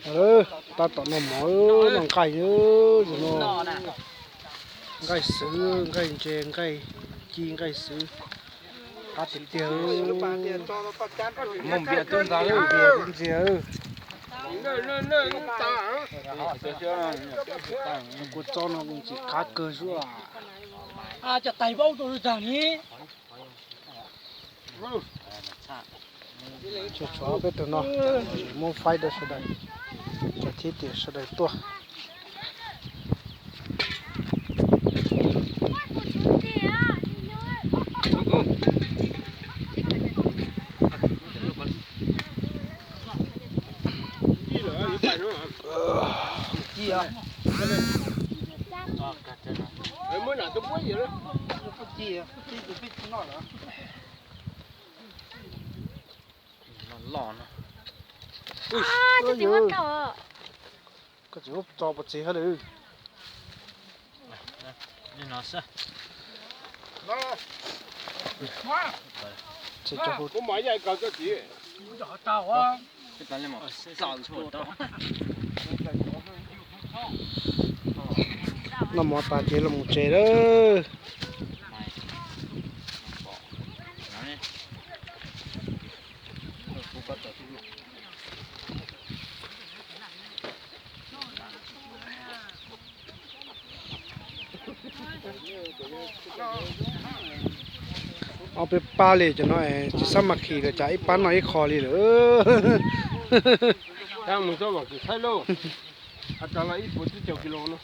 Tab tom noj mov, noj nqaij, nqaij xwb, nqaij ntse, nqaij ci, nqaij xwb. Qab tiag tiag. Ntxiag, kua txob no tsis qab kawg zuj. Cov tais paub tau tag ni. Tsuas tshuav peb tug no, muab faib rau sawv daws, thiab tias sawv daws tuaj. Koj tsis muab tso pov txwv hab lawm. Noj mov tas ces los mus tsev lawm. Ob peb pab li cov no tsis xav mas khi lawm, cas ib pab noj ib qho li lawm. Mus txog Vam Kwm Thaib lauj, has tas los ib puas tsib caug kis lus no.